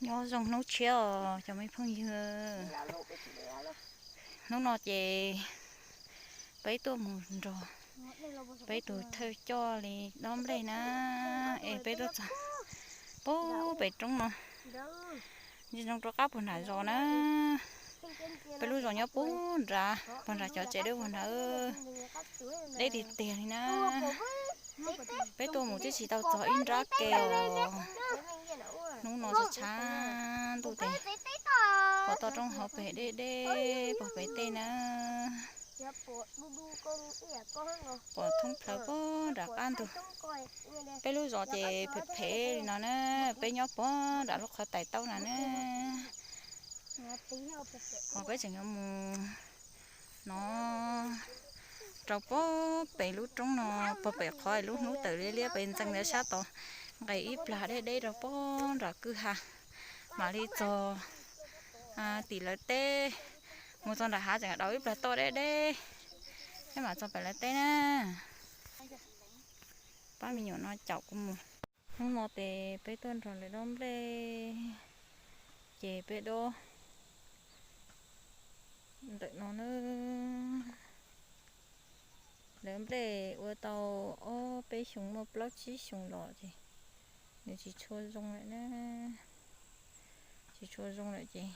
Nyob zoo hnub tshiab os cov me phooj ywg. Hnub no ces peb tuaj mus nrog peb tus thawj coj li dob nplej na, es peb tuaj txog pub pem roob no, ntsia ntsoov rov qab puag nram zos na. Peb lub zos nyob pub nrad, puag nrad cov tsev dawb vog nrad, deb tiag tiag li na. Peb tuaj mus twb tsis tau txog ib nrab ke os. Hnub no tshav tshav ntuj tes pom toj roob hauv pes deb deb puag pem tej na. Pom thoob plaws puag nram qab ntug. Peb lub zos ces phem phem li no na, peb nyob puag nram lub qhov tais taub no na. Ho peb tseem yuav mus no rau puag pem lub roob no, puag pem qhov lub hnub tawm liab liab pem ntxees ntawd sab tod, nqes ib plag deb deb rau puag nram kwj ha, mam li txog tim lawv teb. Mus txog nram hav tseem dau ib plag toj deb deb, peb mam txog pem lawv teb na. Pab me nyuam no caum kuv mus. Hnub no ces peb tuaj nrog lawv dob nplej, ces peb dob ntawm no na. Lawv nplej ua tau ob peb xyoos, muaj plaub tsib xyoos los ces nws tsis tshua zoo lawm na. Tsis tshua zoo lawm ces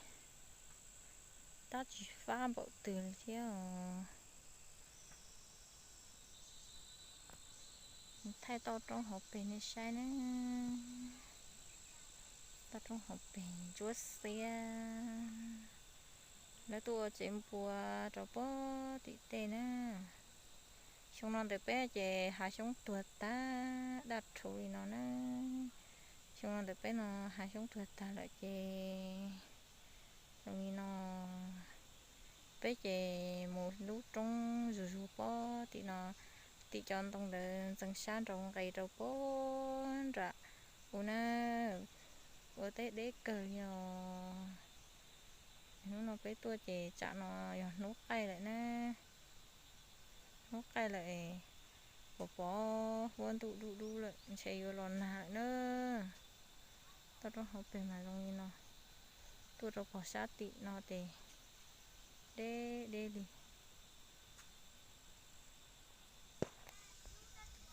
tab tsis fab npaum twg li thiab os. Thaij toj roob hauv pes nej saib na. Toj roob hauv pes ntsuab xiab. Lawv tuaj ua tsev npua rau puag tim tej na. Xyoo no ntawm peb ces hav xyoob tuag tag daj rhuv li no na. Xyoo no ntawm peb no hav xyoob tuag tag lawm ces zoo li no. Peb ces mus lub roob zuj zus puag tim no, tim cov ntoo ntawd ntxees sab nraud nqes rau puag nram u na, ua teb deb kawg li os. Hnub no peb tuaj ces tsam no yog hnub qaij lawm na. Hnub qaij lawm es pom pom huab ntuj dub dub lawm ntshe yuav los nag lawm na. Toj roob hauv pes mas zoo li no, tuaj rau pog sab tim no ces deb deb li.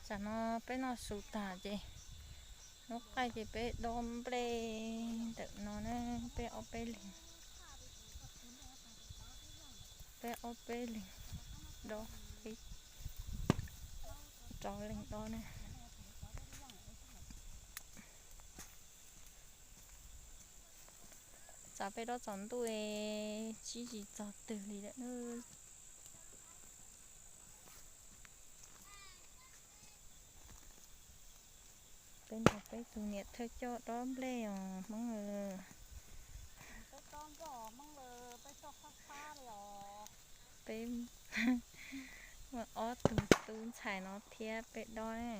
Tsam no peb noj su tag ces hnub qaij ces peb dob nplej ntawm no na, peb ob peb leeg, peb ob peb leeg dob, peb rau leej dob na. Tsam peb dob tsaus ntuj tsib tsis txog twg li lawm. Peb nrog peb tus niam thawj coj dob nplej os Hmoob. Peb muaj ob tug tub ntxhais no thiab peb dob ne.